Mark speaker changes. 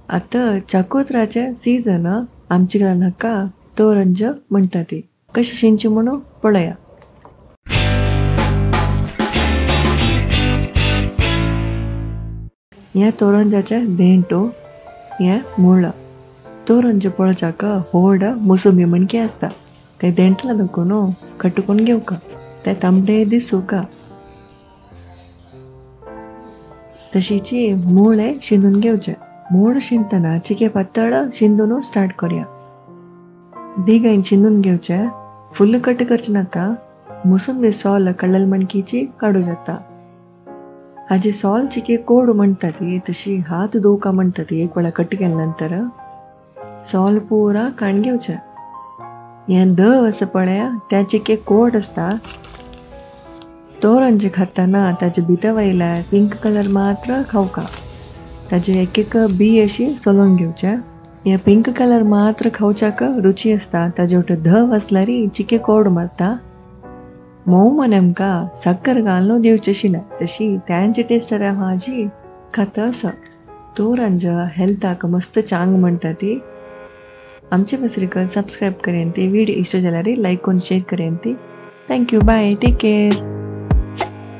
Speaker 1: आतां चाकोत्राचे सीजन आमचे घरान हाका तोरंज म्हणटा ती. कशी शिंची म्हणून पळया. ह्या तोरंजाचे देंटो हें मुळ तोरंज पळोवच्याक होड मोसंबी म्हणकी आसता. ते देंटला दाखोवन कटकून घेवका ते तांबडे दिसूका. तशीची मुळे शिंदून घेवचे. मूळ शिंदतना चिके पातळ शिंदून स्टार्ट करूया. दिगायन शिंदून घेवचे. फुल कट करचे नाका. मोसंबी सोल कळल मणकीची काडू जाता. हाजी सोल चिके कोड म्हणटा ती तशी हात धुवका म्हणटा ती एक वेळा कट केल्या नंतर सोल पुरा काण घेवचे. हें धव आसा पळया त्या चिके कोट आसता. तोरंज खाताना ताजे भितर वयल्या पिंक कलर मात्र खावका. ताजे एक एक बी अशी सोलोवन घेवचे. हे पिंक कलर मात्र खावच्याक रुची आसता. ताजे वटे धव आसल्यार चिके कोड मारता. मोव मन आमकां साकर घालून दिवचे आशिल्लें तशी त्यांची टेस्ट हाजी खाता आसा. तोरंज हेल्थाक मस्त चांग म्हणटा ती. आमचे पसरीक सबस्क्रायब करेन ती. व्हिडिओ इश्ट जाल्यार लायक करून शेअर करेन ती. Thank you, bye, take care.